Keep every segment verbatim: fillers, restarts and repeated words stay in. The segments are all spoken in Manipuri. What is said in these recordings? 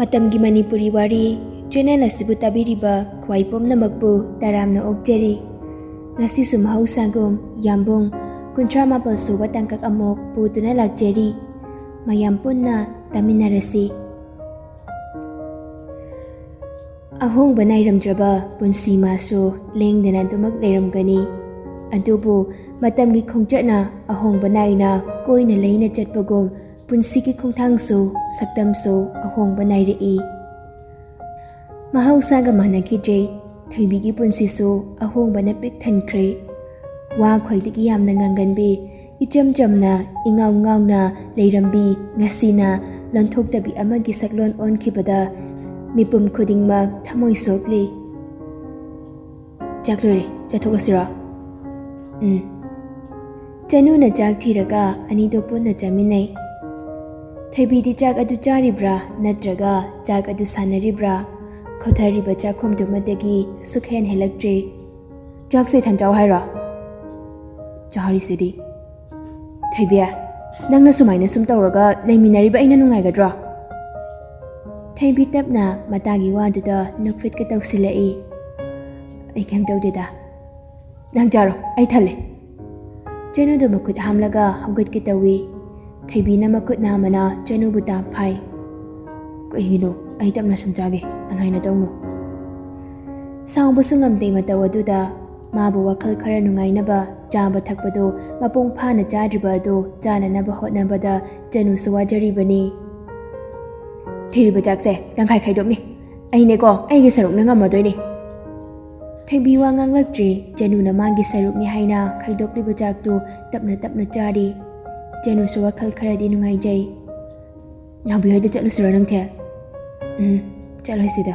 ꯃꯇꯝꯒꯤ ꯃꯅꯤꯄꯨꯔꯤ ꯋꯥꯔꯤ ꯆꯦꯅꯦꯜ ꯑꯁꯤꯕꯨ ꯇꯥꯕꯤꯔꯤꯕ ꯈ꯭ꯋꯥꯏ ꯄꯨꯝꯅꯃꯛꯄꯨ ꯇꯔꯥꯝꯅ ꯑꯣꯛꯆꯔꯤ꯫ ꯉꯁꯤꯁꯨ ꯃꯍꯧꯁꯥꯒꯨꯝ ꯌꯥꯝꯕꯨꯡ ꯀꯨꯟꯊ꯭ꯔꯥ ꯃꯥꯄꯜ ꯁꯨꯕ ꯇꯥꯡꯀꯛ ꯑꯃꯨꯛ ꯄꯨꯗꯨꯅ ꯂꯥꯛꯆꯔꯤ꯫ ꯃꯌꯥꯝ ꯄꯨꯟꯅ ꯇꯥꯃꯤꯟꯅꯔꯁꯤ꯫ ꯑꯍꯣꯡꯕ ꯅꯥꯏꯔꯝꯗ꯭ꯔꯕ ꯄꯨꯟꯁꯤ ꯃꯥꯁꯨ ꯂꯦꯡꯗꯅ ꯑꯗꯨꯃꯛ ꯂꯩꯔꯝꯒꯅꯤ꯫ ꯑꯗꯨꯕꯨ ꯃꯇꯝꯒꯤ ꯈꯣꯡꯆꯠꯅ ꯑꯍꯣꯡꯕ ꯅꯥꯏꯅ ꯀꯣꯏꯅ ꯂꯩꯅ ꯆꯠꯄꯒꯨꯝ ꯄꯨꯟꯁꯤꯒꯤ ꯈꯣꯡꯊꯥꯡꯁꯨ ꯁꯛꯇꯝꯁꯨ ꯑꯍꯣꯡꯕ ꯅꯥꯏꯔꯛꯏ꯫ ꯃꯍꯧꯁꯥꯒ ꯃꯥꯟꯅꯈꯤꯗ꯭ꯔꯦ꯫ ꯊꯣꯏꯕꯤꯒꯤ ꯄꯨꯟꯁꯤꯁꯨ ꯑꯍꯣꯡꯕꯅ ꯄꯤꯛ ꯊꯟꯈ꯭ꯔꯦ꯫ ꯋꯥ ꯈ꯭ꯋꯥꯏꯗꯒꯤ ꯌꯥꯝꯅ ꯉꯥꯡꯒꯟꯕꯤ, ꯏꯆꯝ ꯆꯝꯅ ꯏꯉꯥꯎ ꯉꯥꯎꯅ ꯂꯩꯔꯝꯕꯤ ꯉꯁꯤꯅ ꯂꯣꯟꯊꯣꯛꯇꯕꯤ ꯑꯃꯒꯤ ꯁꯛꯂꯣꯟ ꯑꯣꯟꯈꯤꯕꯗ ꯃꯤꯄꯨꯝ ꯈꯨꯗꯤꯡꯃꯛ ꯊꯃꯣꯏ ꯁꯣꯛꯂꯤ꯫ "ꯆꯥꯛ ꯂꯣꯏꯔꯦ, ꯆꯥꯊꯣꯛꯂꯁꯤꯔꯣ?" "ꯎꯝ꯫" ꯆꯅꯨꯅ ꯆꯥꯛ ꯊꯤꯔꯒ ꯑꯅꯤꯗꯣ ꯄꯨꯟꯅ ꯆꯥꯃꯤꯟꯅꯩ꯫ ꯊꯣꯏꯕꯤꯗꯤ ꯆꯥꯛ ꯑꯗꯨ ꯆꯥꯔꯤꯕ꯭ꯔꯥ ꯅꯠꯇ꯭ꯔꯒ ꯆꯥꯛ ꯑꯗꯨ ꯁꯥꯟꯅꯔꯤꯕ꯭ꯔꯥ? ꯈꯣꯊꯔꯤꯕ ꯆꯥꯛꯈꯨꯝꯗꯨꯃꯗꯒꯤ ꯁꯨꯛꯍꯦꯟ ꯍꯦꯜꯂꯛꯇ꯭ꯔꯦ꯫ "ꯆꯥꯛꯁꯦ ꯏꯊꯟ ꯆꯥꯎ ꯍꯥꯏꯔꯣ?" "ꯆꯥꯔꯤꯁꯤꯗꯤ꯫" "ꯊꯣꯏꯕꯤ, ꯅꯪꯅ ꯁꯨꯃꯥꯏꯅ ꯁꯨꯝ ꯇꯧꯔꯒ ꯂꯩꯃꯤꯟꯅꯔꯤꯕ ꯑꯩꯅ ꯅꯨꯡꯉꯥꯏꯒꯗ꯭ꯔꯣ?" ꯊꯣꯏꯕꯤ ꯇꯞꯅ ꯃꯇꯥꯒꯤ ꯋꯥꯗꯨꯗ ꯅꯣꯛꯐꯦꯠꯀ ꯇꯧꯁꯤꯜꯂꯛꯏ꯫ "ꯑꯩ ꯀꯩꯝ ꯇꯧꯗꯦꯗ꯫ ꯅꯪ ꯆꯥꯔꯣ, ꯑꯩ ꯊꯜꯂꯦ꯫" ꯆꯅꯨꯗꯣ ꯃꯈꯨꯠ ꯍꯥꯝꯂꯒ ꯍꯧꯒꯠꯀꯦ ꯇꯧꯏ꯫ ꯊꯣꯏꯕꯤꯅ ꯃꯈꯨꯠ ꯅꯥꯝꯃꯅ ꯆꯅꯨꯕꯨ ꯇꯥꯞ ꯐꯥꯏ꯫ "ꯀꯩꯒꯤꯅꯣ? ꯑꯩ ꯇꯞꯅ ꯁꯨꯝ ꯆꯥꯒꯦ, ꯑꯗꯨꯃꯥꯏꯅ ꯇꯧꯅꯨ꯫" ꯁꯥꯎꯕꯁꯨ ꯉꯝꯗꯦ ꯃꯇꯧ ꯑꯗꯨꯗ꯫ ꯃꯥꯕꯨ ꯋꯥꯈꯜ ꯈꯔ ꯅꯨꯡꯉꯥꯏꯅꯕ ꯆꯥꯕ ꯊꯛꯄꯗꯨ ꯃꯄꯨꯡ ꯐꯥꯅ ꯆꯥꯗ꯭ꯔꯤꯕ ꯑꯗꯨ ꯆꯥꯅꯅꯕ ꯍꯣꯠꯅꯕꯗ ꯆꯅꯨꯁꯨ ꯋꯥꯖꯔꯤꯕꯅꯤ꯫ "ꯊꯤꯔꯤꯕ ꯆꯥꯛꯁꯦ ꯇꯪꯈꯥꯏ ꯈꯥꯏꯗꯣꯛꯅꯤ꯫ ꯑꯩꯅꯦꯀꯣ, ꯑꯩꯒꯤ ꯁꯔꯨꯛꯅ ꯉꯝꯃꯗꯣꯏꯅꯤ꯫" ꯊꯣꯏꯕꯤ ꯋꯥ ꯉꯥꯡꯂꯛꯇ꯭ꯔꯦ꯫ ꯆꯅꯨꯅ ꯃꯥꯒꯤ ꯁꯔꯨꯛꯅꯤ ꯍꯥꯏꯅ ꯈꯥꯏꯗꯣꯛꯂꯤꯕ ꯆꯥꯛꯇꯨ ꯇꯞꯅ ꯇꯞꯅ ꯆꯥꯔꯤ꯫ ꯆꯅꯨꯁꯨ ꯋꯥꯈꯜ ꯈꯔꯗꯤ ꯅꯨꯡꯉꯥꯏꯖꯩ꯫ "ꯅꯥꯎꯕꯤ ꯍꯣꯏꯗ ꯆꯠꯂꯨꯁꯤꯔꯣ, ꯅꯪꯊꯦꯜ?" "ꯎꯝ, ꯆꯠꯂꯣꯏꯁꯤꯗ꯫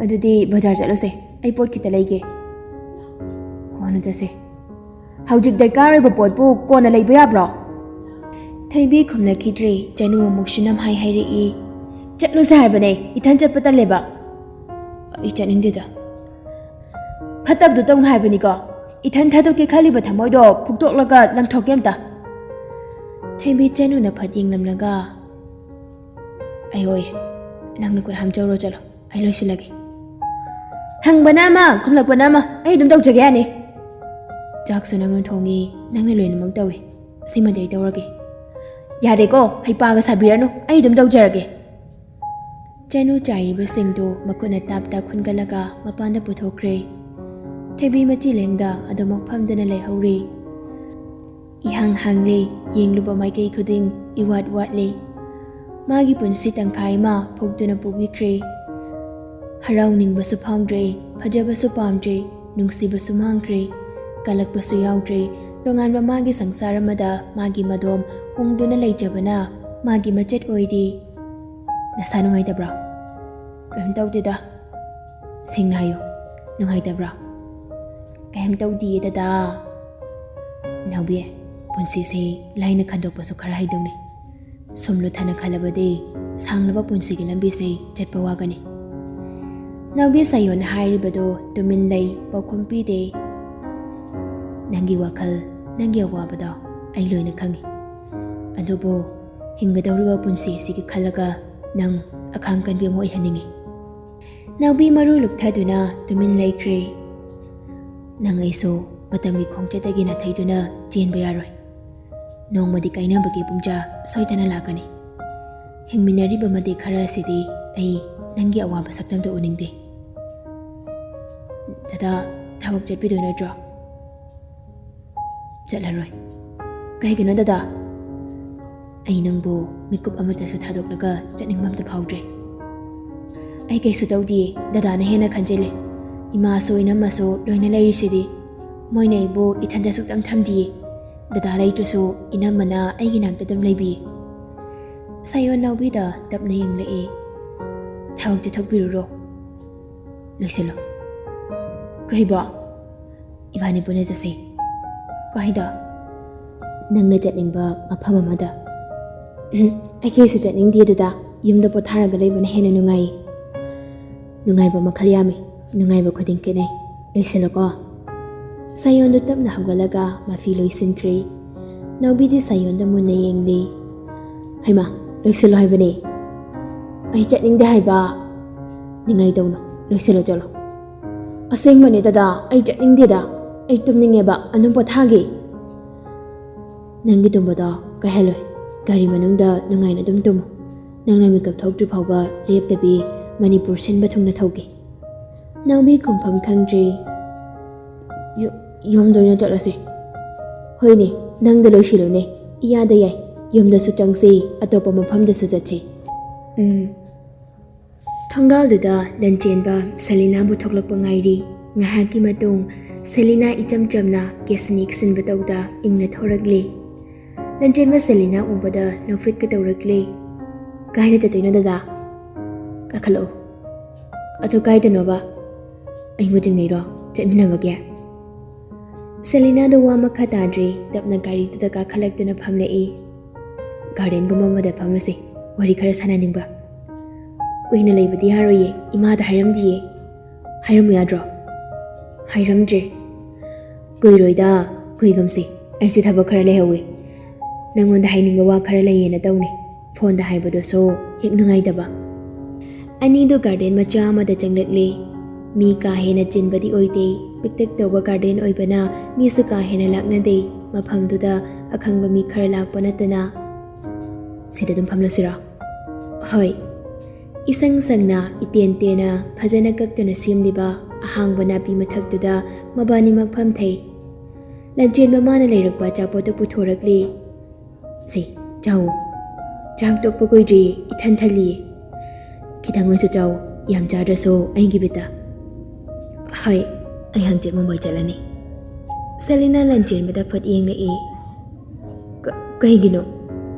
ꯑꯗꯨꯗꯤ ꯕꯖꯥꯔ ꯆꯠꯂꯨꯁꯦ, ꯑꯩ ꯄꯣꯠ ꯈꯤꯇ ꯂꯩꯒꯦ꯫" "ꯀꯣꯟꯅ ꯆꯠꯁꯦ꯫" "ꯍꯧꯖꯤꯛ ꯗꯔꯀꯥꯔ ꯑꯣꯏꯕ ꯄꯣꯠꯄꯨ ꯀꯣꯟꯅ ꯂꯩꯕ ꯌꯥꯕ꯭ꯔꯣ?" ꯊꯣꯏꯕꯤ ꯈꯨꯝꯂꯛꯈꯤꯗ꯭ꯔꯦ꯫ ꯆꯅꯨ ꯑꯃꯨꯛꯁꯨ ꯅꯝꯍꯥꯏ ꯍꯥꯏꯔꯛꯏ꯫ "ꯆꯠꯂꯨꯁꯦ ꯍꯥꯏꯕꯅꯦ, ꯏꯊꯟ ꯆꯠꯄ ꯇꯜꯂꯦꯕ꯫" "ꯑꯩ ꯆꯠꯅꯤꯡꯗꯦꯗ꯫" "ꯐꯠꯇꯕꯗꯣ ꯇꯧꯅꯨ ꯍꯥꯏꯕꯅꯤꯀꯣ꯫ ꯏꯊꯟ ꯊꯥꯗꯣꯛꯀꯦ ꯈꯜꯂꯤꯕ ꯊꯃꯣꯏꯗꯣ ꯐꯨꯛꯇꯣꯛꯂꯒ ꯂꯪꯊꯣꯛꯀꯦ ꯑꯝꯇ꯫" ꯊꯣꯏꯕꯤ ꯆꯅꯨꯅ ꯐꯠ ꯌꯦꯡꯂꯝꯂꯒ, "ꯑꯩ ꯍꯣꯏ, ꯅꯪꯅ ꯈꯨꯠ ꯍꯥꯝꯖꯧꯔꯣ, ꯆꯠꯂꯣ, ꯑꯩ ꯂꯣꯏꯁꯤꯜꯂꯒꯦ꯫ ꯍꯪꯕꯅ ꯑꯃ, ꯈꯨꯝꯂꯛꯄꯅ ꯑꯃ, ꯑꯩ ꯑꯗꯨꯝ ꯇꯧꯖꯒꯦ ꯌꯥꯅꯤ꯫ ꯆꯥꯛꯁꯨ ꯅꯪꯅ ꯊꯣꯡꯉꯤ, ꯅꯪꯅ ꯂꯣꯏꯅꯃꯛ ꯇꯧꯏ, ꯁꯤꯃꯗꯤ ꯑꯩ ꯇꯧꯔꯒꯦ꯫ ꯌꯥꯔꯦꯀꯣ, ꯍꯩꯄꯥꯒ ꯁꯥꯕꯤꯔꯅꯨ, ꯑꯩ ꯑꯗꯨꯝ ꯇꯧꯖꯔꯒꯦ꯫ ꯆꯅꯨ ꯆꯥꯏꯔꯤꯕꯁꯤꯡꯗꯨ ꯃꯈꯨꯠꯅ ꯇꯥꯞ ꯇꯥꯞ ꯈꯨꯟꯒꯠꯂꯒ ꯃꯄꯥꯟꯗ ꯄꯨꯊꯣꯛꯈ꯭ꯔꯦ꯫ ꯊꯣꯏꯕꯤ ꯃꯆꯤ ꯂꯦꯡꯗ ꯑꯗꯨꯃꯛ ꯐꯝꯗꯅ ꯂꯩꯍꯧꯔꯦ꯫ ꯏꯍꯥꯡ ꯍꯥꯡꯂꯦ, ꯌꯦꯡꯂꯨꯕ ꯃꯥꯏꯀꯩ ꯈꯨꯗꯤꯡ ꯏꯋꯥꯠ ꯋꯥꯠꯂꯦ꯫ ꯃꯥꯒꯤ ꯄꯨꯟꯁꯤ ꯇꯪꯈꯥꯏ ꯑꯃ ꯐꯨꯛꯇꯨꯅ ꯄꯨꯕꯤꯈ꯭ꯔꯦ꯫ ꯍꯔꯥꯎꯅꯤꯡꯕꯁꯨ ꯐꯥꯎꯗ꯭ꯔꯦ, ꯐꯖꯕꯁꯨ ꯄꯥꯝꯗ꯭ꯔꯦ, ꯅꯨꯡꯁꯤꯕꯁꯨ ꯃꯥꯡꯈ꯭ꯔꯦ, ꯀꯜꯂꯛꯄꯁꯨ ꯌꯥꯎꯗ꯭ꯔꯦ꯫ ꯇꯣꯉꯥꯟꯕ ꯃꯥꯒꯤ ꯁꯪꯁꯥꯔ ꯑꯃꯗ ꯃꯥꯒꯤ ꯃꯗꯣꯝ ꯎꯪꯗꯨꯅ ꯂꯩꯖꯕꯅ ꯃꯥꯒꯤ ꯃꯆꯦꯠ ꯑꯣꯏꯔꯤ꯫ ꯅꯁꯥ ꯅꯨꯡꯉꯥꯏꯇꯕ꯭ꯔꯣ? ꯀꯔꯤꯝ ꯇꯧꯗꯦꯗ꯫ ꯁꯦꯡꯅ ꯍꯥꯏꯌꯨ, ꯅꯨꯡꯉꯥꯏꯇꯕ꯭ꯔꯣ? ꯀꯩꯝ ꯇꯧꯗꯤꯌꯦ ꯗꯗꯥ꯫ ꯅꯥꯎꯕꯤ, ꯄꯨꯟꯁꯤꯁꯦ ꯂꯥꯏꯅ ꯈꯟꯗꯣꯛꯄꯁꯨ ꯈꯔ ꯍꯩꯗꯧꯅꯤ꯫ ꯁꯨꯝ ꯂꯨꯊꯅ ꯈꯜꯂꯕꯗꯤ ꯁꯥꯡꯂꯕ ꯄꯨꯟꯁꯤꯒꯤ ꯂꯝꯕꯤꯁꯦ ꯆꯠꯄ ꯋꯥꯒꯅꯤ꯫ ꯅꯥꯎꯕꯤ ꯁꯥꯌꯣꯟꯅ ꯍꯥꯏꯔꯤꯕꯗꯣ ꯇꯨꯃꯤꯟ ꯂꯩ, ꯄꯥꯎꯈꯨꯝ ꯄꯤꯗꯦ꯫ ꯅꯪꯒꯤ ꯋꯥꯈꯜ, ꯅꯪꯒꯤ ꯑꯋꯥꯕꯗꯣ ꯑꯩ ꯂꯣꯏꯅ ꯈꯪꯉꯤ꯫ ꯑꯗꯨꯕꯨ ꯍꯤꯡꯒꯗꯧꯔꯤꯕ ꯄꯨꯟꯁꯤ ꯑꯁꯤꯒꯤ ꯈꯜꯂꯒ ꯅꯪ ꯑꯈꯥꯡ ꯀꯟꯕꯤ ꯑꯃ ꯑꯣꯏꯍꯟꯅꯤꯡꯉꯤ꯫ ꯅꯥꯎꯕꯤ ꯃꯔꯨ ꯂꯨꯞꯊꯗꯨꯅ ꯇꯨꯃꯤꯟ ꯂꯩꯈ꯭ꯔꯦ꯫ ꯅꯪ ꯑꯩꯁꯨ ꯃꯇꯝꯒꯤ ꯈꯣꯡꯆꯠꯇꯒꯤ ꯅꯥꯊꯩꯗꯨꯅ ꯆꯦꯟꯕ ꯌꯥꯔꯣꯏ꯫ ꯅꯣꯡꯃꯗꯤ ꯀꯥꯏꯅꯕꯒꯤ ꯄꯨꯡꯖꯥ ꯁꯣꯏꯗꯅ ꯂꯥꯛꯀꯅꯤ꯫ ꯍꯤꯡꯃꯤꯟꯅꯔꯤꯕ ꯃꯇꯦꯛ ꯈꯔ ꯑꯁꯤꯗꯤ ꯑꯩ ꯅꯪꯒꯤ ꯑꯋꯥꯕ ꯁꯛꯇꯝꯗꯨ ꯎꯅꯤꯡꯗꯦ꯫ ꯗꯗꯥ, ꯊꯕꯛ ꯆꯠꯄꯤꯗꯣꯏ ꯅꯠꯇ꯭ꯔꯣ? ꯆꯠꯂꯔꯣꯏ꯫ ꯀꯩꯒꯤꯅꯣ ꯗꯗꯥ? ꯑꯩ ꯅꯪꯕꯨ ꯃꯤꯀꯨꯞ ꯑꯃꯠꯇꯁꯨ ꯊꯥꯗꯣꯛꯂꯒ ꯆꯠꯅꯤꯡꯕ ꯑꯝꯇ ꯐꯥꯎꯗ꯭ꯔꯦ꯫ ꯑꯩ ꯀꯩꯁꯨ ꯇꯧꯗꯤꯌꯦ, ꯗꯗꯥꯅ ꯍꯦꯟꯅ ꯈꯟꯖꯤꯜꯂꯦ꯫ ꯏꯃꯥꯁꯨ ꯏꯅꯝꯃꯁꯨ ꯂꯣꯏꯅ ꯂꯩꯔꯤꯁꯤꯗꯤ꯫ ꯃꯣꯏꯅ ꯑꯩꯕꯨ ꯏꯊꯟꯗ ꯁꯨꯛꯊꯝ ꯊꯝꯗꯤꯌꯦ꯫ ꯗꯗꯥ ꯂꯩꯇ꯭ꯔꯁꯨ ꯏꯅꯝꯃꯅ ꯑꯩꯒꯤ ꯅꯥꯛꯇ ꯑꯗꯨꯝ ꯂꯩꯕꯤꯌꯦ꯫ ꯁꯥꯌꯣꯟ ꯅꯥꯎꯕꯤꯗ ꯇꯞꯅ ꯌꯦꯡꯂꯛꯑꯦ꯫ ꯊꯕꯛ ꯆꯠꯊꯣꯛꯄꯤꯔꯨꯔꯣ꯫ ꯂꯣꯏꯁꯤꯜꯂꯣ꯫ ꯀꯩꯕꯣ? ꯏꯕꯥꯅꯤ ꯄꯨꯟꯅ ꯆꯠꯁꯤ꯫ ꯀꯥꯏꯗ? ꯅꯪꯅ ꯆꯠꯅꯤꯡꯕ ꯃꯐꯝ ꯑꯃꯗ꯫ ꯎꯝ, ꯑꯩ ꯀꯩꯁꯨ ꯆꯠꯅꯤꯡꯗꯦ ꯗꯗꯥ꯫ ꯌꯨꯝꯗ ꯄꯣꯊꯥꯔꯒ ꯂꯩꯕꯅ ꯍꯦꯟꯅ ꯅꯨꯡꯉꯥꯏꯌꯦ꯫ ꯅꯨꯡꯉꯥꯏꯕ ꯃꯈꯜ ꯌꯥꯝꯃꯤ꯫ ꯅꯨꯡꯉꯥꯏꯕ ꯈꯨꯗꯤꯡ ꯈꯦꯠꯅꯩ꯫ ꯂꯣꯏꯁꯤꯜꯂꯣꯀꯣ꯫ ꯁꯥꯌꯣꯟꯗꯨ ꯇꯞꯅ ꯍꯧꯒꯠꯂꯒ ꯃꯐꯤ ꯂꯣꯏꯁꯤꯟꯈ꯭ꯔꯦ꯫ ꯅꯥꯎꯕꯤꯗꯤ ꯁꯥꯌꯣꯟꯗ ꯃꯨꯟꯅ ꯌꯦꯡꯂꯤ꯫ ꯍꯩꯃꯥ, ꯂꯣꯏꯁꯤꯜꯂꯣ ꯍꯥꯏꯕꯅꯦ꯫ ꯑꯩ ꯆꯠꯅꯤꯡꯗꯦ ꯍꯥꯏꯕ꯫ ꯅꯤꯡꯉꯥꯏ ꯇꯧꯅꯨ, ꯂꯣꯏꯁꯤꯜꯂꯣ, ꯆꯠꯂꯣ꯫ ꯑꯁꯦꯡꯕꯅꯦ ꯗꯗꯥ, ꯑꯩ ꯆꯠꯅꯤꯡꯗꯦꯗ꯫ ꯑꯩ ꯇꯨꯝꯅꯤꯡꯉꯦꯕ, ꯑꯗꯨꯝ ꯄꯣꯊꯥꯒꯦ꯫ ꯅꯪꯒꯤ ꯇꯨꯝꯕꯗꯣ ꯀꯥꯏꯍꯜꯂꯣꯏ꯫ ꯒꯥꯔꯤ ꯃꯅꯨꯡꯗ ꯅꯨꯡꯉꯥꯏꯅ ꯑꯗꯨꯝ ꯇꯨꯝꯃꯨ꯫ ꯅꯪꯅ ꯃꯤꯀꯞ ꯊꯣꯛꯇ꯭ꯔꯤ ꯐꯥꯎꯕ ꯂꯦꯞꯇꯕꯤ ꯃꯅꯤꯄꯨꯔ ꯁꯤꯟꯕ ꯊꯨꯡꯅ ꯊꯧꯒꯦ꯫ ꯅꯥꯎꯕꯤ ꯈꯨꯝꯐꯝ ꯈꯪꯗ꯭ꯔꯦ꯫ ꯌꯨ-, ꯌꯨꯝꯗ ꯑꯣꯏꯅ ꯆꯠꯂꯁꯤ꯫ ꯍꯣꯏꯅꯦ, ꯅꯪꯗ ꯂꯣꯏꯁꯤꯜꯂꯨꯅꯦ꯫ ꯏꯌꯥꯗ ꯌꯥꯏ꯫ ꯌꯨꯝꯗꯁꯨ ꯆꯪꯁꯤ, ꯑꯇꯣꯞꯄ ꯃꯐꯝꯗꯁꯨ ꯆꯠꯁꯤ꯫ ꯎꯝ꯫ ꯊꯣꯡꯒꯥꯜꯗꯨꯗ ꯂꯟꯆꯦꯟꯕ ꯁꯦꯂꯤꯅꯥꯕꯨ ꯊꯣꯛꯂꯛꯄ ꯉꯥꯏꯔꯤ꯫ ꯉꯥꯏꯍꯥꯛꯀꯤ ꯃꯇꯨꯡ ꯁꯦꯂꯤꯅꯥ ꯏꯆꯝ ꯆꯝꯅ ꯀꯦꯁꯅꯤꯛ ꯁꯤꯟꯕ ꯇꯧꯗ ꯏꯪꯅ ꯊꯣꯔꯛꯂꯤ꯫ ꯂꯟꯆꯦꯟꯕ ꯁꯦꯂꯤꯅꯥ ꯎꯕꯗ ꯅꯣꯛꯐꯦꯠꯀ ꯇꯧꯔꯛꯂꯤ꯫ "ꯀꯥꯏꯗ ꯆꯠꯇꯣꯏꯅꯣ ꯗꯗꯥ?" "ꯀꯥꯈꯠꯂꯛꯑꯣ꯫" "ꯑꯗꯨ ꯀꯥꯏꯗꯅꯣꯕ? ꯑꯩꯕꯨ ꯆꯤꯡꯅꯩꯔꯣ? ꯆꯠꯃꯤꯟꯅꯕꯒꯤ?" ꯁꯦꯂꯤꯅꯥꯗꯣ ꯋꯥ ꯃꯈꯥ ꯇꯥꯗ꯭ꯔꯦ, ꯇꯞꯅ ꯒꯥꯔꯤꯗꯨꯗ ꯀꯥꯈꯠꯂꯛꯇꯨꯅ ꯐꯝꯂꯛꯏ꯫ "ꯒꯥꯔꯗꯦꯟꯒꯨꯝꯕ ꯑꯃꯗ ꯐꯝꯂꯁꯤ, ꯋꯥꯔꯤ ꯈꯔ ꯁꯥꯟꯅꯅꯤꯡꯕ꯫" "ꯀꯨꯏꯅ ꯂꯩꯕꯗꯤ ꯌꯥꯔꯣꯏꯌꯦ, ꯏꯃꯥꯗ ꯍꯥꯏꯔꯝꯗꯤꯌꯦ꯫" "ꯍꯥꯏꯔꯝꯃꯨ ꯌꯥꯗ꯭ꯔꯣ?" "ꯍꯥꯏꯔꯝꯗ꯭ꯔꯦ꯫" "ꯀꯨꯏꯔꯣꯏꯗ, ꯀꯨꯏꯒꯨꯝꯁꯤ꯫ ꯑꯩꯁꯨ ꯊꯕꯛ ꯈꯔ ꯂꯩꯍꯧꯋꯤ꯫ ꯅꯪꯉꯣꯟꯗ ꯍꯥꯏꯅꯤꯡꯕ ꯋꯥ ꯈꯔ ꯂꯩꯌꯦꯅ ꯇꯧꯅꯤ꯫ ꯐꯣꯟꯗ ꯍꯥꯏꯕꯗꯨꯁꯨ ꯍꯦꯛ ꯅꯨꯡꯉꯥꯏꯇꯕ꯫" ꯑꯅꯤꯗꯨ ꯒꯥꯔꯗꯦꯟ ꯃꯆꯥ ꯑꯃꯗ ꯆꯪꯂꯛꯂꯦ꯫ ꯃꯤ ꯀꯥ ꯍꯦꯟꯅ ꯆꯤꯟꯕꯗꯤ ꯑꯣꯏꯗꯦ꯫ ꯄꯤꯛꯇꯛ ꯇꯧꯕ ꯒꯥꯔꯗꯦꯟ ꯑꯣꯏꯕꯅ ꯃꯤꯁꯨ ꯀꯥ ꯍꯦꯟꯅ ꯂꯥꯛꯅꯗꯦ꯫ ꯃꯐꯝꯗꯨꯗ ꯑꯈꯪꯕ ꯃꯤ ꯈꯔ ꯂꯥꯛꯄ ꯅꯠꯇꯅ꯫ "ꯁꯤꯗ ꯑꯗꯨꯝ ꯐꯝꯂꯁꯤꯔꯣ?" "ꯍꯣꯏ꯫" ꯏꯁꯪ ꯁꯪꯅ, ꯏꯇꯦꯟ ꯇꯦꯟꯅ, ꯐꯖꯅ ꯀꯛꯇꯨꯅ ꯁꯦꯝꯂꯤꯕ ꯑꯍꯥꯡꯕ ꯅꯥꯄꯤ ꯃꯊꯛꯇꯨꯗ ꯃꯕꯥꯅꯤꯃꯛ ꯐꯝꯊꯩ꯫ ꯂꯟꯆꯦꯟꯕ ꯃꯥꯅ ꯂꯩꯔꯛꯄ ꯑꯆꯥꯄꯣꯠꯇꯨ ꯄꯨꯊꯣꯔꯛꯂꯤ꯫ "ꯁꯦ, ꯆꯥꯎꯋꯣ꯫ ꯆꯥꯛ ꯇꯣꯛꯄ ꯀꯨꯏꯗ꯭ꯔꯤꯌꯦ, ꯏꯊꯟ ꯊꯜꯂꯤꯌꯦ꯫ ꯈꯤꯇꯪ ꯑꯣꯏꯁꯨ ꯆꯥꯎꯋꯣ, ꯌꯥꯝ ꯆꯥꯗ꯭ꯔꯁꯨ ꯑꯩꯒꯤ ꯕꯤꯠꯇ꯫" "ꯍꯣꯏ, ꯑꯩ ꯍꯪꯆꯤꯠ ꯃꯨꯝꯕꯥꯏ ꯆꯠꯂꯅꯤ꯫" ꯁꯦꯂꯤꯅꯥ ꯂꯟꯆꯦꯟꯕꯗ ꯐꯠ ꯌꯦꯡꯂꯛꯏ꯫ "ꯀ-, ꯀꯩꯒꯤꯅꯣ?"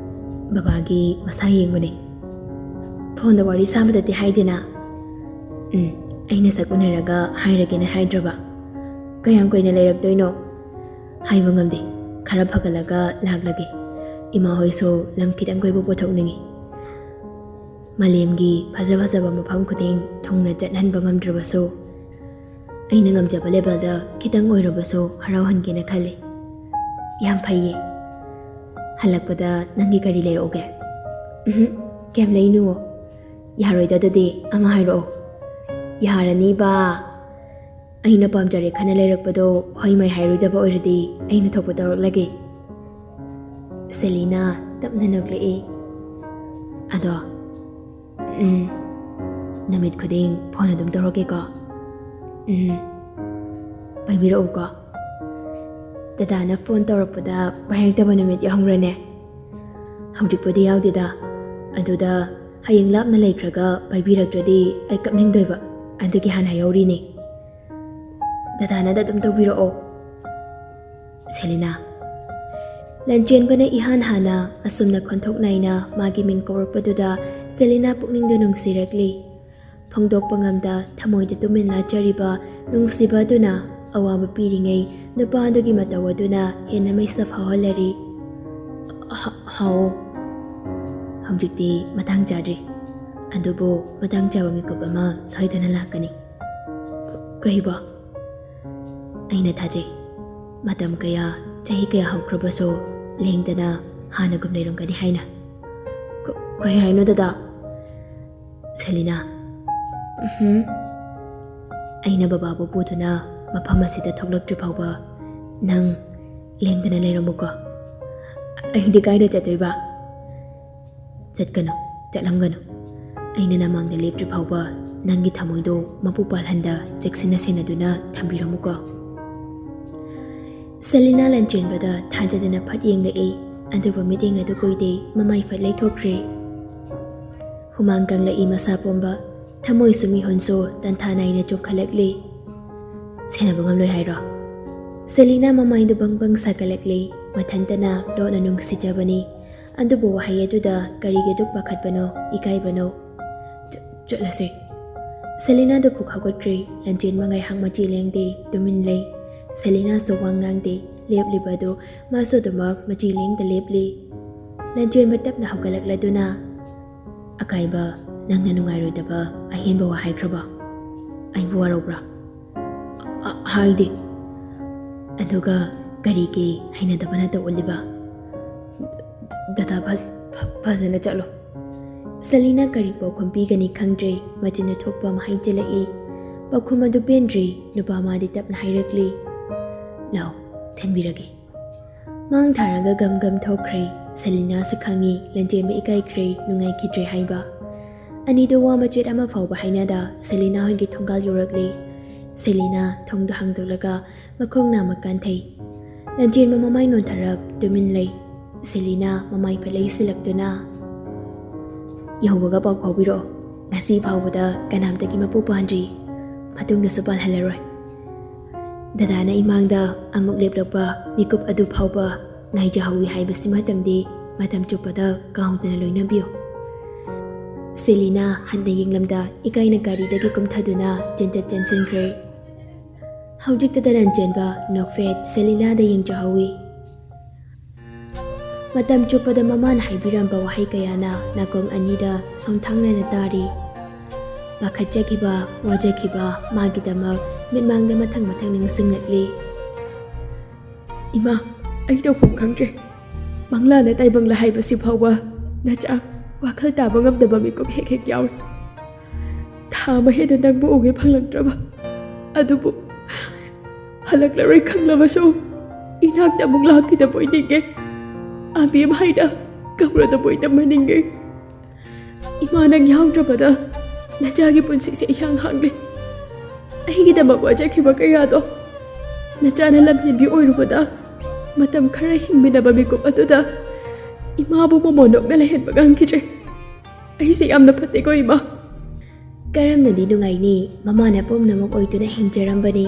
"ꯕꯕꯥꯒꯤ ꯃꯁꯥ ꯌꯦꯡꯕꯅꯦ꯫ ꯐꯣꯟꯗ ꯋꯥꯔꯤ ꯁꯥꯕꯗꯗꯤ ꯍꯥꯏꯗꯦꯅ꯫" "ꯎꯝ, ꯑꯩꯅ ꯁꯛ ꯎꯅꯔꯒ ꯍꯥꯏꯔꯒꯦꯅ ꯍꯥꯏꯗ꯭ꯔꯕ꯫ ꯀꯌꯥꯝ ꯀꯨꯏꯅ ꯂꯩꯔꯛꯇꯣꯏꯅꯣ?" "ꯍꯥꯏꯕ ꯉꯝꯗꯦ꯫ ꯈꯔ ꯐꯒꯠꯂꯒ ꯂꯥꯛꯂꯒꯦ꯫ ꯏꯃꯥ ꯍꯣꯏꯁꯨ ꯂꯝ ꯈꯤꯇꯪ ꯀꯣꯏꯕ ꯄꯨꯊꯣꯛꯅꯤꯡꯉꯤ꯫ ꯃꯥꯂꯦꯝꯒꯤ ꯐꯖ ꯐꯖꯕ ꯃꯐꯝ ꯈꯨꯗꯤꯡ ꯊꯨꯡꯅ ꯆꯠꯍꯟꯕ ꯉꯝꯗ꯭ꯔꯕꯁꯨ, ꯑꯩꯅ ꯉꯝꯖꯕ ꯂꯦꯕꯦꯜꯗ ꯈꯤꯇꯪ ꯑꯣꯏꯔꯕꯁꯨ ꯍꯔꯥꯎꯍꯟꯒꯦꯅ ꯈꯜꯂꯤ꯫" "ꯌꯥꯝ ꯐꯩꯌꯦ꯫ ꯍꯜꯂꯛꯄꯗ ꯅꯪꯒꯤ ꯀꯔꯤ ꯂꯩꯔꯛꯎꯒꯦ?" "ꯎꯝꯍꯨꯝ, ꯀꯩꯝ ꯂꯩꯅꯨꯋꯣ꯫ ꯌꯥꯔꯣꯏꯗ, ꯑꯗꯨꯗꯤ ꯑꯃ ꯍꯥꯏꯔꯛꯑꯣ꯫ ꯌꯥꯔꯅꯤꯕ꯫ ꯑꯩꯅ ꯄꯥꯝꯖꯔꯦ ꯈꯟꯅ ꯂꯩꯔꯛꯄꯗꯣ ꯍꯣꯏ ꯃꯥꯏ ꯍꯥꯏꯔꯣꯏꯗꯕ ꯑꯣꯏꯔꯗꯤ ꯑꯩꯅ ꯊꯣꯛꯄ ꯇꯧꯔꯛꯂꯒꯦ꯫ ꯁꯦꯂꯤꯅꯥ ꯇꯞꯅ ꯅꯣꯛꯂꯛꯏ꯫ ꯑꯗꯣ, ꯎꯝ, ꯅꯨꯃꯤꯠ ꯈꯨꯗꯤꯡ ꯐꯣꯟ ꯑꯗꯨꯝ ꯇꯧꯔꯛꯀꯦꯀꯣ꯫ ꯎꯝ, ꯄꯥꯏꯕꯤꯔꯛꯎꯀꯣ꯫ ꯗꯗꯥꯅ ꯐꯣꯟ ꯇꯧꯔꯛꯄꯗ ꯄꯥꯏꯔꯛꯇꯕ ꯅꯨꯃꯤꯠ ꯌꯥꯎꯍꯧꯕ꯭ꯔꯅꯦ? ꯍꯧꯖꯤꯛꯄꯨꯗꯤ ꯌꯥꯎꯗꯦꯗ꯫ ꯑꯗꯨꯗ ꯍꯌꯦꯡ ꯂꯥꯞꯅ ꯂꯩꯈ꯭ꯔꯒ ꯄꯥꯏꯕꯤꯔꯛꯇ꯭ꯔꯗꯤ ꯑꯩ ꯀꯞꯅꯤꯡꯗꯣꯏꯕ꯫ ꯑꯗꯨꯒꯤ ꯍꯥꯟꯅ ꯍꯥꯏꯍꯧꯔꯤꯅꯦ꯫ ꯗꯗꯥꯅꯗ ꯑꯗꯨꯝ ꯇꯧꯕꯤꯔꯛꯑꯣ꯫ ꯁꯦꯂꯤꯅꯥ꯫ ꯂꯟꯆꯦꯟꯕꯅ ꯏꯍꯥꯟ ꯍꯥꯟꯅ ꯑꯁꯨꯝꯅ ꯈꯣꯟꯊꯣꯛ ꯅꯥꯏꯅ ꯃꯥꯒꯤ ꯃꯤꯡ ꯀꯧꯔꯛꯄꯗꯨꯗ ꯁꯦꯂꯤꯅꯥ ꯄꯨꯛꯅꯤꯡꯗ ꯅꯨꯡꯁꯤꯔꯛꯂꯤ꯫ ꯐꯣꯡꯗꯣꯛꯄ ꯉꯝꯗ ꯊꯃꯣꯏꯗ ꯇꯨꯃꯤꯟ ꯂꯥꯠꯆꯔꯤꯕ ꯅꯨꯡꯁꯤꯕ ꯑꯗꯨꯅ ꯑꯋꯥꯕ ꯄꯤꯔꯤꯉꯩ ꯅꯨꯄꯥ ꯑꯗꯨꯒꯤ ꯃꯇꯧ ꯑꯗꯨꯅ ꯍꯦꯟꯅ ꯃꯩꯁꯥ ꯐꯥꯎꯍꯜꯂꯔꯤ꯫ ꯍ-, ꯍꯥꯎ꯫ ꯍꯧꯖꯤꯛꯇꯤ ꯃꯇꯥꯡ ꯆꯥꯗ꯭ꯔꯤ꯫ ꯑꯗꯨꯕꯨ ꯃꯇꯥꯡ ꯆꯥꯕ ꯃꯤꯀꯨꯞ ꯑꯃ ꯁꯣꯏꯗꯅ ꯂꯥꯛꯀꯅꯤ꯫ ꯀ-, ꯀꯩꯕ? ꯑꯩꯅ ꯊꯥꯖꯩ, ꯃꯇꯝ ꯀꯌꯥ, ꯆꯍꯤ ꯀꯌꯥ ꯍꯧꯈ꯭ꯔꯕꯁꯨ ꯂꯦꯡꯗꯅ ꯍꯥꯟꯅꯒꯨꯝ ꯂꯩꯔꯝꯒꯅꯤ ꯍꯥꯏꯅ꯫ ꯀ-, ꯀꯩ ꯍꯥꯏꯅꯣ, ꯗꯗꯥ? ꯁꯦꯂꯤꯅꯥ, ꯎꯝꯍꯨꯝ꯫ ꯑꯩꯅ ꯕꯕꯥꯕꯨ ꯄꯨꯗꯨꯅ ꯃꯐꯝ ꯑꯁꯤꯗ ꯊꯣꯛꯂꯛꯇ꯭ꯔꯤ ꯐꯥꯎꯕ ꯅꯪ ꯂꯦꯡꯗꯅ ꯂꯩꯔꯝꯃꯨꯀꯣ꯫ ꯑꯩꯗꯤ ꯀꯥꯏꯗ ꯆꯠꯇꯣꯏꯕ? ꯆꯠꯀꯅꯨ, ꯆꯠꯂꯝꯒꯅꯨ꯫ ꯑꯩꯅ ꯅꯃꯥꯡꯗ ꯂꯦꯞꯇ꯭ꯔꯤ ꯐꯥꯎꯕ ꯅꯪꯒꯤ ꯊꯃꯣꯏꯗꯣ ꯃꯄꯨ ꯄꯥꯜꯍꯟꯗ ꯆꯦꯛꯁꯤꯟꯅ ꯁꯦꯟꯅꯗꯨꯅ ꯊꯝꯕꯤꯔꯝꯃꯨꯀꯣ꯫ ꯁꯦꯂꯤꯅꯥ ꯂꯟꯆꯦꯟꯕꯗ ꯊꯥꯖꯗꯅ ꯐꯠ ꯌꯦꯡꯂꯛꯏ, ꯑꯗꯨꯕꯨ ꯃꯤꯠꯌꯦꯡ ꯑꯗꯨ ꯀꯨꯏꯗꯦ, ꯃꯃꯥꯏ ꯐꯠ ꯂꯩꯊꯣꯛꯈ꯭ꯔꯦ꯫ ꯍꯨꯃꯥꯡ ꯀꯪꯂꯛꯏ ꯃꯁꯥ ꯄꯣꯝꯕ, ꯊꯃꯣꯏꯁꯨ ꯃꯤꯍꯨꯟꯁꯨ ꯇꯟꯊꯥ ꯅꯥꯏꯅ ꯆꯣꯡꯈꯠꯂꯛꯂꯤ꯫ ꯁꯦꯟꯅꯕ ꯉꯝꯂꯣꯏ ꯍꯥꯏꯔꯣ? ꯁꯦꯂꯤꯅꯥ ꯃꯃꯥꯏꯗꯨ ꯕꯪ ꯕꯪ ꯁꯥꯒꯠꯂꯛꯂꯤ, ꯃꯊꯟꯇꯅ ꯂꯣꯟꯅ ꯅꯨꯡꯁꯤꯖꯕꯅꯤ꯫ ꯑꯗꯨꯕꯨ ꯋꯥꯍꯩ ꯑꯗꯨꯗ ꯀꯔꯤꯒꯤ ꯑꯗꯨꯛ ꯄꯥꯈꯠꯄꯅꯣ, ꯏꯀꯥꯏꯕꯅꯣ? "ꯆ-, ꯆꯠꯂꯁꯦ꯫" ꯁꯦꯂꯤꯅꯥꯗꯨ ꯄꯨꯛ ꯍꯧꯒꯠꯈ꯭ꯔꯦ꯫ ꯂꯟꯆꯦꯟꯕ ꯉꯥꯏꯍꯥꯛ ꯃꯆꯤ ꯂꯦꯡꯗꯦ, ꯇꯨꯃꯤꯟ ꯂꯩ꯫ ꯁꯦꯂꯤꯅꯥꯁꯨ ꯋꯥ ꯉꯥꯡꯗꯦ, ꯂꯦꯞꯂꯤꯕ ꯑꯗꯨ ꯃꯥꯁꯨ ꯑꯗꯨꯃꯛ ꯃꯆꯤ ꯂꯦꯡꯗ ꯂꯦꯞꯂꯤ꯫ ꯂꯟꯆꯦꯟꯕ ꯇꯞꯅ ꯍꯧꯒꯠꯂꯛꯂꯗꯨꯅ, "ꯑꯀꯥꯏꯕ, ꯅꯪꯅ ꯅꯨꯡꯉꯥꯏꯔꯣꯏꯗꯕ ꯑꯍꯦꯟꯕ ꯋꯥ ꯍꯥꯏꯈ꯭ꯔꯕ? ꯑꯩꯕꯨ ꯋꯥꯔꯧꯕ꯭ꯔꯥ?" "ꯑ-, ꯍꯥꯏꯗꯦ꯫" "ꯑꯗꯨꯒ ꯀꯔꯤꯒꯤ ꯍꯩꯅꯗꯕ ꯅꯠꯇ ꯎꯠꯂꯤꯕ? ꯗꯗꯥ, ꯐ-, ꯐ-, ꯐꯖꯅ ꯆꯠꯂꯣ꯫" ꯁꯦꯂꯤꯅꯥ ꯀꯔꯤ ꯄꯥꯎꯈꯨꯝ ꯄꯤꯒꯅꯤ ꯈꯪꯗ꯭ꯔꯦ꯫ ꯃꯆꯤꯟꯗ ꯊꯣꯛꯄ ꯑꯃ ꯍꯥꯏꯖꯤꯜꯂꯛꯏ꯫ ꯄꯥꯎꯈꯨꯝ ꯑꯗꯨ ꯄꯦꯟꯗ꯭ꯔꯦ꯫ ꯅꯨꯄꯥ ꯑꯃꯗꯤ ꯇꯞꯅ ꯍꯥꯏꯔꯛꯂꯤ, "ꯂꯥꯎ, ꯊꯤꯟꯕꯤꯔꯒꯦ꯫" ꯃꯥꯡ ꯊꯥꯔꯒ ꯒꯝ ꯒꯝ ꯊꯣꯛꯈ꯭ꯔꯦ꯫ ꯁꯦꯂꯤꯅꯥꯁꯨ ꯈꯪꯉꯤ ꯂꯟꯖꯦꯟꯕ ꯏꯀꯥꯏꯈ꯭ꯔꯦ, ꯅꯨꯡꯉꯥꯏꯈꯤꯗ꯭ꯔꯦ ꯍꯥꯏꯕ꯫ ꯑꯅꯤꯗꯨ ꯋꯥ ꯃꯆꯦꯠ ꯑꯃ ꯐꯥꯎꯕ ꯍꯥꯏꯅꯗ ꯁꯦꯂꯤꯅꯥ ꯍꯣꯏꯒꯤ ꯊꯣꯡꯒꯥꯜ ꯌꯧꯔꯛꯂꯦ꯫ ꯁꯦꯂꯤꯅꯥ ꯊꯣꯡꯗꯨ ꯍꯥꯡꯗꯣꯛꯂꯒ ꯃꯈꯣꯡ ꯅꯥꯝꯃ ꯀꯥꯟꯊꯩ꯫ ꯂꯟꯖꯦꯟꯕ ꯃꯃꯥꯏ ꯅꯣꯟꯊꯔꯞ ꯇꯨꯃꯤꯟ ꯂꯩ꯫ ꯁꯦꯂꯤꯅꯥ ꯃꯃꯥꯏ ꯐꯠꯂꯩ ꯁꯤꯜꯂꯛꯇꯨꯅ, "ꯌꯧꯕꯒ ꯄꯥꯎ ꯐꯥꯎꯕꯤꯔꯛꯑꯣ꯫ ꯉꯁꯤ ꯐꯥꯎꯕꯗ ꯀꯅꯥꯝꯇꯒꯤ ꯃꯄꯨ ꯄꯥꯟꯗ꯭ꯔꯤ꯫ ꯃꯇꯨꯡꯗꯁꯨ ꯄꯥꯜꯍꯜꯂꯔꯣꯏ꯫ ꯗꯗꯥꯅ ꯏꯃꯥꯡꯗ ꯑꯃꯨꯛ ꯂꯦꯞꯂꯛꯄ ꯃꯤꯀꯨꯞ ꯑꯗꯨ ꯐꯥꯎꯕ ꯉꯥꯏꯖꯍꯧꯋꯤ ꯍꯥꯏꯕꯁꯤꯃꯇꯪꯗꯤ ꯃꯇꯝ ꯆꯨꯞꯄꯗ ꯀꯥꯎꯗꯅ ꯂꯣꯏꯅꯕꯤꯌꯨ꯫" ꯁꯦꯂꯤꯅꯥ ꯍꯟꯅ ꯌꯦꯡꯂꯝꯗ ꯏꯀꯥꯏꯅ ꯒꯥꯔꯤꯗꯒꯤ ꯀꯨꯝꯊꯗꯨꯅ ꯆꯦꯟꯆꯠ ꯆꯦꯟꯁꯤꯟꯈ꯭ꯔꯦ꯫ ꯍꯧꯖꯤꯛꯇꯗ ꯂꯟꯖꯦꯟꯕ ꯅꯣꯛꯐꯦꯠ ꯁꯦꯂꯤꯅꯥꯗ ꯌꯦꯡꯖꯍꯧꯋꯤ꯫ ꯃꯇꯝ ꯆꯨꯞꯄꯗ ꯃꯃꯥꯅ ꯍꯥꯏꯕꯤꯔꯝꯕ ꯋꯥꯍꯩ ꯀꯌꯥꯅ ꯅꯥꯀꯣꯡ ꯑꯅꯤꯗ ꯁꯣꯡꯊꯥꯡꯅꯅ ꯇꯥꯔꯤ꯫ ꯄꯥꯈꯠꯆꯈꯤꯕ, ꯋꯥꯖꯈꯤꯕ ꯃꯥꯒꯤꯗꯃꯛ ꯃꯤꯠꯃꯥꯡꯗ ꯃꯊꯪ ꯃꯊꯪ ꯅꯤꯡꯁꯤꯡꯂꯛꯂꯤ꯫ "ꯏꯃꯥ, ꯑꯩ ꯇꯧꯐꯝ ꯈꯪꯗ꯭ꯔꯦ꯫ ꯃꯪꯂꯥꯅ ꯇꯥꯏꯕꯪꯂꯥ ꯍꯥꯏꯕꯁꯤ ꯐꯥꯎꯕ ꯅꯆꯥ ꯋꯥꯈꯜ ꯇꯥꯕ ꯉꯝꯗꯕ ꯃꯤꯀꯨꯞ ꯍꯦꯛ ꯍꯦꯛ ꯌꯥꯎꯔꯤ꯫ ꯊꯥ ꯑꯃ ꯍꯦꯟꯅ ꯅꯪꯕꯨ ꯎꯒꯦ ꯐꯪꯂꯛꯇ꯭ꯔꯕ ꯑꯗꯨꯕꯨ ꯍꯜꯂꯛꯂꯔꯣꯏ ꯈꯪꯂꯕꯁꯨ ꯏꯅꯥꯛꯇ ꯑꯃꯨꯛ ꯂꯥꯛꯈꯤꯗꯕ ꯑꯣꯏꯅꯤꯡꯉꯦ꯫ ꯑꯕꯦꯝ ꯍꯥꯏꯅ ꯀꯧꯔꯗꯕ ꯑꯣꯏꯅ ꯃꯅꯤꯡꯉꯦ꯫ ꯏꯃꯥ, ꯅꯪ ꯌꯥꯎꯗ꯭ꯔꯕꯗ ꯅꯆꯥꯒꯤ ꯄꯨꯟꯁꯤꯁꯦ ꯏꯍꯥꯡ ꯍꯥꯡꯂꯦ꯫ ꯑꯩꯒꯤꯗꯃꯛ ꯋꯥꯖꯈꯤꯕ ꯀꯌꯥꯗꯣ ꯅꯆꯥꯅ ꯂꯝꯍꯦꯟꯕꯤ ꯑꯣꯏꯔꯨꯕꯗ ꯃꯇꯝ ꯈꯔ ꯍꯤꯡꯃꯤꯟꯅꯕ ꯃꯤꯀꯨꯞ ꯑꯗꯨꯗ ꯏꯃꯥꯕꯨ ꯃꯃꯣꯟ ꯅꯣꯛꯅ ꯂꯩꯍꯟꯕ ꯉꯝꯈꯤꯗ꯭ꯔꯦ꯫ ꯑꯩꯁꯦ ꯌꯥꯝꯅ ꯐꯠꯇꯦꯀꯣ, ꯏꯃꯥ?" ꯀꯔꯝꯅꯗꯤ ꯅꯨꯡꯉꯥꯏꯅꯤ? ꯃꯃꯥꯅ ꯄꯨꯝꯅꯃꯛ ꯑꯣꯏꯗꯨꯅ ꯍꯤꯡꯖꯔꯝꯕꯅꯤ꯫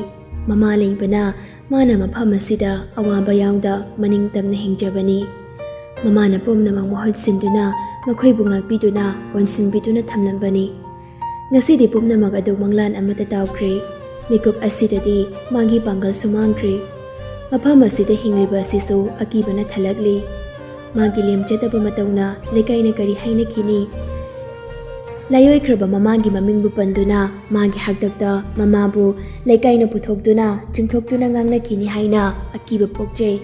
ꯃꯃꯥ ꯂꯩꯕꯅ ꯃꯥꯅ ꯃꯐꯝ ꯑꯁꯤꯗ ꯑꯋꯥꯕ ꯌꯥꯎꯗ ꯃꯅꯤꯡ ꯇꯝꯅ ꯍꯤꯡꯖꯕꯅꯤ꯫ ꯃꯃꯥꯅ ꯄꯨꯝꯅꯃꯛ ꯃꯍꯨꯠ ꯁꯤꯟꯗꯨꯅ ꯃꯈꯣꯏꯕꯨ ꯉꯥꯛꯄꯤꯗꯨꯅ ꯀꯣꯟꯁꯤꯟꯕꯤꯗꯨꯅ ꯊꯝꯂꯝꯕꯅꯤ꯫ ꯉꯁꯤꯗꯤ ꯄꯨꯝꯅꯃꯛ ꯑꯗꯨ ꯃꯪꯂꯥꯟ ꯑꯃꯠꯇ ꯇꯥꯎꯈ꯭ꯔꯦ꯫ ꯃꯤꯀꯨꯞ ꯑꯁꯤꯗꯗꯤ ꯃꯥꯒꯤ ꯄꯥꯡꯒꯜꯁꯨ ꯃꯥꯡꯈ꯭ꯔꯦ꯫ ꯃꯐꯝ ꯑꯁꯤꯗ ꯍꯤꯡꯂꯤꯕ ꯑꯁꯤꯁꯨ ꯑꯀꯤꯕꯅ ꯊꯜꯂꯛꯂꯤ꯫ ꯃꯥꯒꯤ ꯂꯦꯝꯖꯗꯕ ꯃꯇꯧꯅ ꯂꯩꯀꯥꯏꯅ ꯀꯔꯤ ꯍꯥꯏꯅꯈꯤꯅꯤ? ꯂꯥꯏꯑꯣꯏꯈ꯭ꯔꯕ ꯃꯃꯥꯒꯤ ꯃꯃꯤꯡꯕꯨ ꯄꯟꯗꯨꯅ ꯃꯥꯒꯤ ꯍꯥꯛꯇꯛꯇ ꯃꯃꯥꯕꯨ ꯂꯩꯀꯥꯏꯅ ꯄꯨꯊꯣꯛꯇꯨꯅ ꯆꯤꯡꯊꯣꯛꯇꯨꯅ ꯉꯥꯡꯅꯈꯤꯅꯤ ꯍꯥꯏꯅ ꯑꯀꯤꯕ ꯄꯣꯛꯆꯩ꯫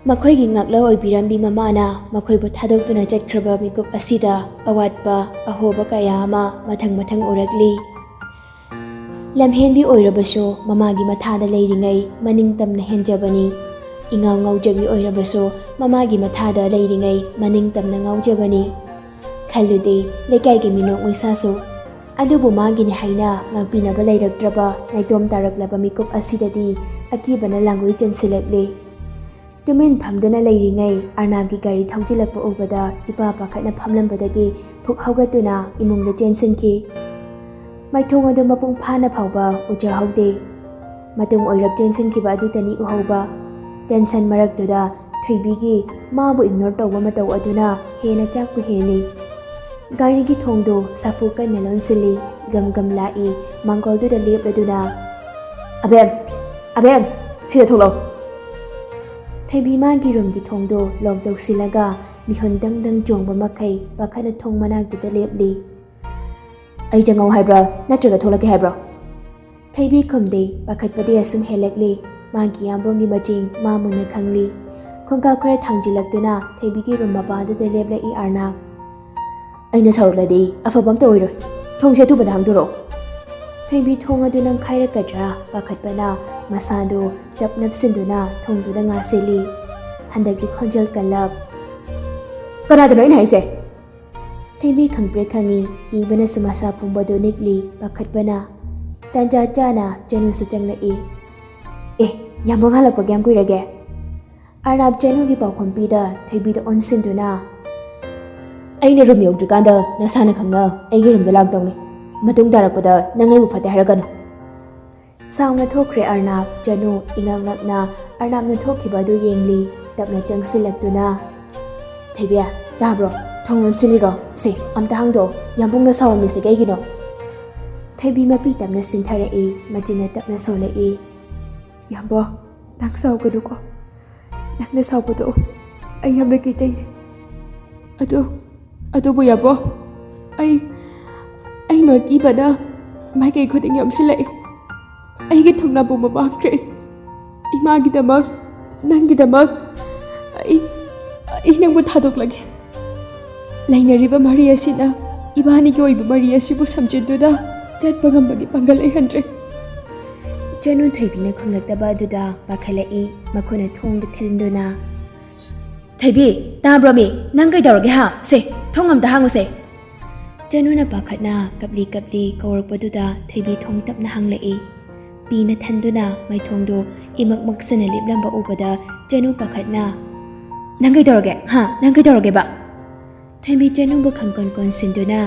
ꯃꯈꯣꯏꯒꯤ ꯉꯥꯛꯂꯧ ꯑꯣꯏꯕꯤꯔꯝꯕꯤ ꯃꯃꯥꯅ ꯃꯈꯣꯏꯕꯨ ꯊꯥꯗꯣꯛꯇꯨꯅ ꯆꯠꯈ꯭ꯔꯕ ꯃꯤꯀꯨꯞ ꯑꯁꯤꯗ ꯑꯋꯥꯠꯄ ꯑꯍꯣꯕ ꯀꯌꯥ ꯑꯃ ꯃꯊꯪ ꯃꯊꯪ ꯎꯔꯛꯂꯤ꯫ ꯂꯝꯍꯦꯟꯕꯤ ꯑꯣꯏꯔꯕꯁꯨ ꯃꯃꯥꯒꯤ ꯃꯊꯥꯗ ꯂꯩꯔꯤꯉꯩ ꯃꯅꯤꯡ ꯇꯝꯅ ꯍꯦꯟꯖꯕꯅꯤ꯫ ꯏꯉꯥꯎ ꯉꯥꯎꯖꯕꯤ ꯑꯣꯏꯔꯕꯁꯨ ꯃꯃꯥꯒꯤ ꯃꯊꯥꯗ ꯂꯩꯔꯤꯉꯩ ꯃꯅꯤꯡ ꯇꯝꯅ ꯉꯥꯎꯖꯕꯅꯤ꯫ ꯈꯜꯂꯨꯗꯦ, ꯂꯩꯀꯥꯏꯒꯤ ꯃꯤꯅꯣꯛ ꯃꯩꯁꯥꯁꯨ꯫ ꯑꯗꯨꯕꯨ ꯃꯥꯒꯤꯅꯤ ꯍꯥꯏꯅ ꯉꯥꯛꯄꯤꯅꯕ ꯂꯩꯔꯛꯇ꯭ꯔꯕ ꯅꯥꯏꯇꯣꯝ ꯇꯥꯔꯛꯂꯕ ꯃꯤꯀꯨꯞ ꯑꯁꯤꯗꯗꯤ ꯑꯀꯤꯕꯅ ꯂꯥꯡꯒꯣꯏ ꯆꯦꯟꯁꯤꯜꯂꯛꯂꯦ꯫ ꯇꯨꯃꯤꯟ ꯐꯝꯗꯨꯅ ꯂꯩꯔꯤꯉꯩ ꯑꯔꯅꯥꯕꯒꯤ ꯒꯥꯔꯤ ꯊꯧꯖꯤꯜꯂꯛꯄ ꯎꯕꯗ ꯏꯄꯥ ꯄꯥꯈꯠꯅ ꯐꯝꯂꯝꯕꯗꯒꯤ ꯐꯨꯛ ꯍꯧꯒꯠꯇꯨꯅ ꯏꯃꯨꯡꯗ ꯆꯦꯟꯁꯤꯟꯈꯤ꯫ ꯃꯥꯏꯊꯣꯡ ꯑꯗꯨ ꯃꯄꯨꯡ ꯐꯥꯅ ꯐꯥꯎꯕ ꯎꯖꯍꯧꯗꯦ꯫ ꯃꯇꯨꯡ ꯑꯣꯏꯔꯞ ꯆꯦꯟꯁꯤꯟꯈꯤꯕ ꯑꯗꯨꯇꯅꯤ ꯎꯍꯧꯕ꯫ ꯇꯦꯟꯁꯟ ꯃꯔꯛꯇꯨꯗ ꯊꯣꯏꯕꯤꯒꯤ ꯃꯥꯕꯨ ꯏꯒꯅꯣꯔ ꯇꯧꯕ ꯃꯇꯧ ꯑꯗꯨꯅ ꯍꯦꯟꯅ ꯆꯥꯛꯄ ꯍꯦꯜꯂꯤ꯫ ꯒꯥꯔꯤꯒꯤ ꯊꯣꯡꯗꯨ ꯁꯥꯐꯨ ꯀꯟꯅ ꯂꯣꯟꯁꯤꯜꯂꯤ꯫ ꯒꯝ ꯒꯝ ꯂꯥꯛꯏ꯫ ꯃꯥꯡꯒꯣꯜꯗꯨꯗ ꯂꯦꯞꯂꯗꯨꯅ, "ꯑꯕꯦꯝ! ꯑꯕꯦꯝ! ꯁꯤꯗ ꯊꯣꯛꯂꯛꯎ!" ꯊꯣꯏꯕꯤ ꯃꯥꯒꯤ ꯔꯨꯝꯒꯤ ꯊꯣꯡꯗꯨ ꯂꯣꯛ ꯇꯧꯁꯤꯜꯂꯒ ꯃꯤꯍꯨꯟ ꯗꯪ ꯗꯪ ꯆꯣꯡꯕ ꯃꯈꯩ ꯄꯥꯈꯠꯅ ꯊꯣꯡ ꯃꯅꯥꯛꯇꯨꯗ ꯂꯦꯞꯂꯤ꯫ "ꯑꯩ ꯆꯪꯉꯧ ꯍꯥꯏꯕ꯭ꯔꯥ, ꯅꯠꯇ꯭ꯔꯒ ꯊꯣꯛꯂꯛꯀꯦ ꯍꯥꯏꯕ꯭ꯔꯣ?" ꯊꯣꯏꯕꯤ ꯈꯨꯝꯗꯦ꯫ ꯄꯥꯈꯠꯄꯗꯤ ꯑꯁꯨꯝ ꯍꯦꯜꯂꯛꯂꯤ꯫ ꯃꯥꯒꯤ ꯌꯥꯝꯕꯨꯡꯒꯤ ꯃꯆꯤꯡ ꯃꯥ ꯃꯨꯟꯅ ꯈꯪꯂꯤ꯫ ꯈꯣꯡꯀꯥꯞ ꯈꯔ ꯊꯥꯡꯖꯤꯜꯂꯛꯇꯨꯅ ꯊꯣꯏꯕꯤꯒꯤ ꯔꯨꯝ ꯃꯄꯥꯗꯨꯗ ꯂꯦꯞꯂꯛꯏ ꯑꯔꯅꯥꯕ꯫ "ꯑꯩꯅ ꯁꯥꯎꯔꯛꯂꯗꯤ ꯑꯐꯕ ꯑꯝꯇ ꯑꯣꯏꯔꯣꯏ꯫ ꯊꯣꯡꯁꯦ ꯑꯊꯨꯕꯗ ꯍꯥꯡꯗꯣꯔꯛꯑꯣ!" ꯊꯣꯏꯕꯤ ꯊꯣꯡ ꯑꯗꯨ ꯅꯝꯈꯥꯏꯔꯛꯀꯗ꯭ꯔꯥ ꯄꯥꯈꯠꯄꯅ ꯃꯁꯥꯗꯨ ꯇꯞ ꯅꯞꯁꯤꯟꯗꯨꯅ ꯊꯣꯡꯗꯨꯗ ꯉꯥꯁꯤꯜꯂꯤ꯫ ꯍꯟꯗꯛꯇꯤ ꯈꯣꯟꯖꯦꯜ ꯀꯜꯂꯞ, "ꯀꯅꯥꯗꯅꯣ ꯑꯩꯅ ꯍꯥꯏꯁꯦ?" ꯊꯣꯏꯕꯤ ꯈꯪꯄ꯭ꯔꯦꯛ ꯈꯪꯉꯤ꯫ ꯀꯤꯕꯅꯁꯨ ꯃꯁꯥ ꯄꯨꯝꯕꯗꯨ ꯅꯤꯛꯂꯤ꯫ ꯄꯥꯈꯠꯄꯅ ꯇꯥꯟꯖꯥ ꯆꯥꯅ ꯆꯅꯨꯁꯨ ꯆꯪꯂꯛꯏ꯫ "ꯑꯦ, ꯌꯥꯝꯕꯨꯡ ꯍꯜꯂꯛꯄ ꯀꯌꯥꯝ ꯀꯨꯏꯔꯒꯦ?" ꯑꯔꯅꯥꯕ ꯆꯅꯨꯒꯤ ꯄꯥꯎꯈꯨꯝ ꯄꯤꯗ ꯊꯣꯏꯕꯤꯗ ꯑꯣꯟꯁꯤꯟꯗꯨꯅ, "ꯑꯩꯅ ꯔꯨꯝ ꯌꯧꯗ꯭ꯔꯤꯀꯥꯟꯗ ꯅꯁꯥꯅ ꯈꯪꯅ ꯑꯩꯒꯤ ꯔꯨꯝꯗ ꯂꯥꯛꯇꯧꯅꯤ꯫ ꯃꯇꯨꯡ ꯇꯥꯔꯛꯄꯗ ꯅꯪ ꯑꯩꯕꯨ ꯐꯠꯇꯦ ꯍꯥꯏꯔꯛꯀꯅꯨ!" ꯁꯥꯎꯅ ꯊꯣꯛꯈ꯭ꯔꯦ ꯑꯔꯅꯥꯕ꯫ ꯆꯅꯨ ꯏꯉꯛ ꯉꯛꯅ ꯑꯔꯅꯥꯕꯅ ꯊꯣꯛꯈꯤꯕ ꯑꯗꯨ ꯌꯦꯡꯂꯤ꯫ ꯇꯞꯅ ꯆꯪꯁꯤꯜꯂꯛꯇꯨꯅ, "ꯊꯣꯏꯕꯤ, ꯇꯥꯕ꯭ꯔꯣ? ꯊꯣꯡ ꯂꯣꯟꯁꯤꯜꯂꯤꯔꯣ? ꯁꯦ, ꯑꯝꯇ ꯍꯥꯡꯗꯣꯛꯑꯣ꯫ ꯌꯥꯝꯕꯨꯡꯅ ꯁꯥꯎꯔꯝꯃꯤꯁꯦ ꯀꯩꯒꯤꯅꯣ?" ꯊꯣꯏꯕꯤ ꯃꯄꯤ ꯇꯞꯅ ꯆꯤꯟꯊꯔꯛꯏ꯫ ꯃꯆꯤꯟꯅ ꯇꯞꯅ ꯁꯣꯜꯂꯛꯏ꯫ "ꯌꯥꯝꯕꯣ, ꯅꯪ ꯁꯥꯎꯒꯅꯨꯀꯣ꯫ ꯅꯪꯅ ꯁꯥꯎꯕꯗꯣ ꯑꯩ ꯌꯥꯝꯅ ꯀꯤꯖꯩ꯫ ꯑꯗꯨ, ꯑꯗꯨꯕꯨ ꯌꯥꯕꯣ, ꯑꯩ, ꯑꯩ ꯅꯣꯏ ꯀꯤꯕꯅ ꯃꯥꯏꯀꯩ ꯈꯨꯗꯤꯡ ꯌꯣꯝꯁꯤꯜꯂꯛꯏ꯫ ꯑꯩꯒꯤ ꯊꯨꯡꯅꯥ ꯄꯨꯝꯕ ꯃꯥꯡꯈ꯭ꯔꯦ꯫ ꯏꯃꯥꯒꯤꯗꯃꯛ, ꯅꯪꯒꯤꯗꯃꯛ, ꯑꯩ ꯑꯩ ꯅꯪꯕꯨ ꯊꯥꯗꯣꯛꯂꯒꯦ꯫ ꯂꯩꯅꯔꯤꯕ ꯃꯔꯤ ꯑꯁꯤꯅ ꯏꯕꯥꯅꯤꯒꯤ ꯑꯣꯏꯕ ꯃꯔꯤ ꯑꯁꯤꯕꯨ ꯁꯝꯖꯤꯟꯗꯨꯅ ꯆꯠꯄ ꯉꯝꯕꯒꯤ ꯄꯥꯡꯒꯜ ꯂꯩꯍꯟꯗ꯭ꯔꯦ꯫ ꯆꯅꯨ ꯊꯣꯏꯕꯤꯅ ꯈꯨꯝꯂꯛꯇꯕ ꯑꯗꯨꯗ ꯄꯥꯈꯠꯂꯛꯏ꯫ ꯃꯈꯣꯏꯅ ꯊꯣꯡꯗ ꯊꯤꯟꯗꯨꯅ, "ꯊꯣꯏꯕꯤ, ꯇꯥꯕ꯭ꯔꯣ ꯃꯤ? ꯅꯪ ꯀꯩꯗꯧꯔꯒꯦ ꯍꯥ? ꯁꯦ, ꯊꯣꯡ ꯑꯝꯇ ꯍꯥꯡꯉꯨꯁꯦ!" ꯆꯅꯨꯅ ꯄꯥꯈꯠꯅ ꯀꯞꯂꯤ ꯀꯞꯂꯤ ꯀꯧꯔꯛꯄꯗꯨꯗ ꯊꯣꯏꯕꯤ ꯊꯣꯡ ꯇꯞꯅ ꯍꯥꯡꯂꯛꯏ꯫ ꯄꯤꯅ ꯊꯟꯗꯨꯅ ꯃꯥꯏꯊꯣꯡꯗꯣ ꯏꯃꯛ ꯃꯛꯁꯅ ꯂꯦꯞꯂꯝꯕ ꯎꯕꯗ ꯆꯅꯨ ꯄꯥꯈꯠꯅ, "ꯅꯪ ꯀꯩꯗꯧꯔꯒꯦ ꯍꯥ? ꯅꯪ ꯀꯩꯗꯧꯔꯒꯦꯕ?" ꯊꯣꯏꯕꯤ ꯆꯅꯨꯕꯨ ꯈꯪꯀꯣꯟ ꯀꯣꯟꯁꯤꯟꯗꯨꯅ,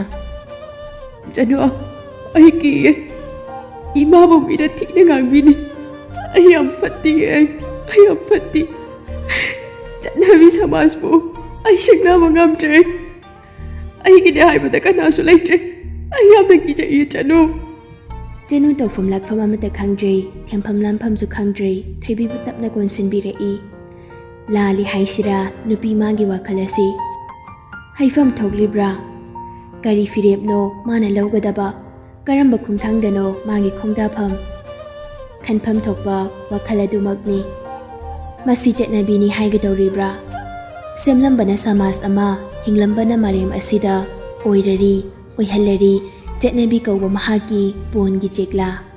"ꯆꯅꯨ, ꯑꯩ ꯀꯤꯌꯦ꯫ ꯏꯃꯥꯕꯨ ꯃꯤꯅ ꯊꯤꯅ ꯉꯥꯡꯕꯤꯅꯤ꯫ ꯑꯩ ꯌꯥꯝ ꯐꯠꯇꯤꯌꯦ, ꯑꯩ, ꯑꯩ ꯌꯥꯝ ꯐꯠꯇꯤ꯫ ꯆꯠꯅꯕꯤ ꯁꯃꯥꯖꯄꯨ ꯑꯩ ꯁꯤꯡꯅꯕ ꯉꯝꯗ꯭ꯔꯦ꯫ ꯑꯩꯒꯤꯅꯦ ꯍꯥꯏꯕꯗ ꯀꯅꯥꯁꯨ ꯂꯩꯇ꯭ꯔꯦ꯫ ꯑꯩ ꯌꯥꯝꯅ ꯀꯤꯖꯩꯌꯦ, ꯆꯅꯨ꯫" ꯆꯅꯨ ꯇꯧꯐꯝ ꯂꯥꯛꯐꯝ ꯑꯃꯠꯇ ꯈꯪꯗ꯭ꯔꯦ, ꯊꯦꯝꯐꯝ ꯂꯥꯟꯐꯝꯁꯨ ꯈꯪꯗ꯭ꯔꯦ꯫ ꯊꯣꯏꯕꯤꯕꯨ ꯇꯞꯅ ꯀꯣꯟꯁꯤꯟꯕꯤꯔꯛꯏ꯫ ꯂꯥꯜꯂꯤ ꯍꯥꯏꯁꯤꯔꯥ ꯅꯨꯄꯤ ꯃꯥꯒꯤ ꯋꯥꯈꯜ ꯑꯁꯤ? ꯍꯥꯏꯐꯝ ꯊꯣꯛꯂꯤꯕ꯭ꯔꯥ? ꯀꯔꯤ ꯐꯤꯔꯦꯞꯅꯣ ꯃꯥꯅ ꯂꯧꯒꯗꯕ? ꯀꯔꯝꯕ ꯈꯣꯡꯊꯥꯡꯗꯅꯣ ꯃꯥꯒꯤ ꯈꯣꯡꯗꯥꯐꯝ? ꯈꯟꯐꯝ ꯊꯣꯛꯄ ꯋꯥꯈꯜ ꯑꯗꯨꯃꯛꯅꯤ꯫ ꯃꯁꯤ ꯆꯠꯅꯕꯤꯅꯤ ꯍꯥꯏꯒꯗꯧꯔꯤꯕ꯭ꯔꯥ? ꯁꯦꯝꯂꯝꯕꯅ ꯁꯃꯥꯖ ꯑꯃ, ꯍꯤꯡꯂꯝꯕꯅ ꯃꯥꯂꯦꯝ ꯑꯁꯤꯗ ꯑꯣꯏꯔꯔꯤ, ꯑꯣꯏꯍꯜꯂꯔꯤ ꯆꯠꯅꯕꯤ ꯀꯧꯕ ꯃꯍꯥꯛꯀꯤ ꯄꯣꯟꯒꯤ ꯆꯦꯛꯂꯥ꯫